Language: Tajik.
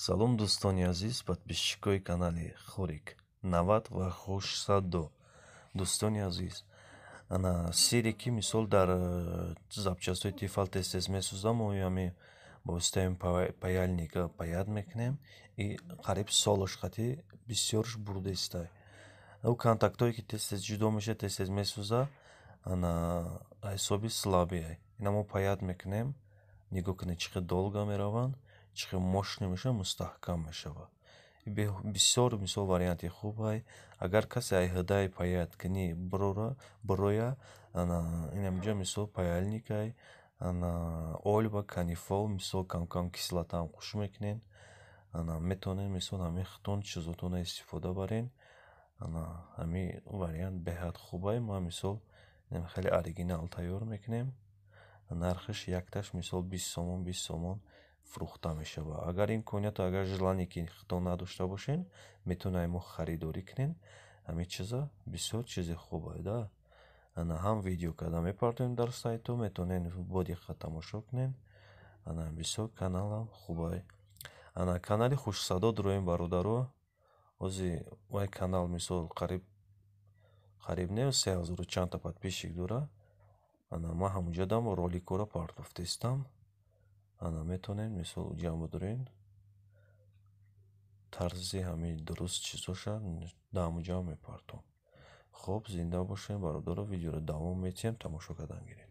Салом, дӯстони азиз, подписчикои канали Хорик 90 ва Хушсадо. Дӯстони азиз, ана сире ки, мисол, дар запчастҳои Тефал тез тез месӯзам, мо ҳами бо воситаи паяльник паять мекунем и қариб солаш қати бисёрш бурдестай. Ӯ контактҳое ки тез тез ҷудо мешавад, тез тез месӯза, ана ҳисоби слабый. Ина мо паять мекунем, нигоҳ кунед, чӣ қадр долго мераванд, чӣ қадр мощный мешавад, мустаҳкам мешавад. Бисёр, мисол, варианти хубай. Агар касе ай ҳудаи паять кунӣ бирора, бироя, ана инамҷа, мисол, паяльникай, ана Ольва, канифол, мисол, камкам кислотаам қуш мекунед, ана метавонед, мисол, ҳамин худтон чизотонро истифода барен. Ана ҳамин вариант беҳад хубай. Ма, мисол, хеле оригинал тайёр мекунем. Нархаш якташ, мисол, 20 сомон, 20 сомон фурӯхта мешавад. Агар имконияту агар желание ки худтон надошта бошед, метавонед ай мо харидорӣ кунед. Ҳамин чиза бисёр чизи хубай да. Ана ҳам видео карда мепартоем дар сайту, метавонед бо диққат тамошо кунед. Ана бисёр каналам хубай. Ана канали Хушсадо дуроем, бародаро. Ози вай канал, мисол, қариб, қариб не, 3000 чандта подписчик дорад. Ана ман ҳамунҷодам роликҳоро партофтаистам. Ана метавонед, мисол, ҷамъ бидорен, тарзи ҳамин дуруст чизоша дар ҳамунҷоам мепартом. Хоб, зинда бошед, бародаро, видеоро давом медиҳем, тамошо кардан гиред.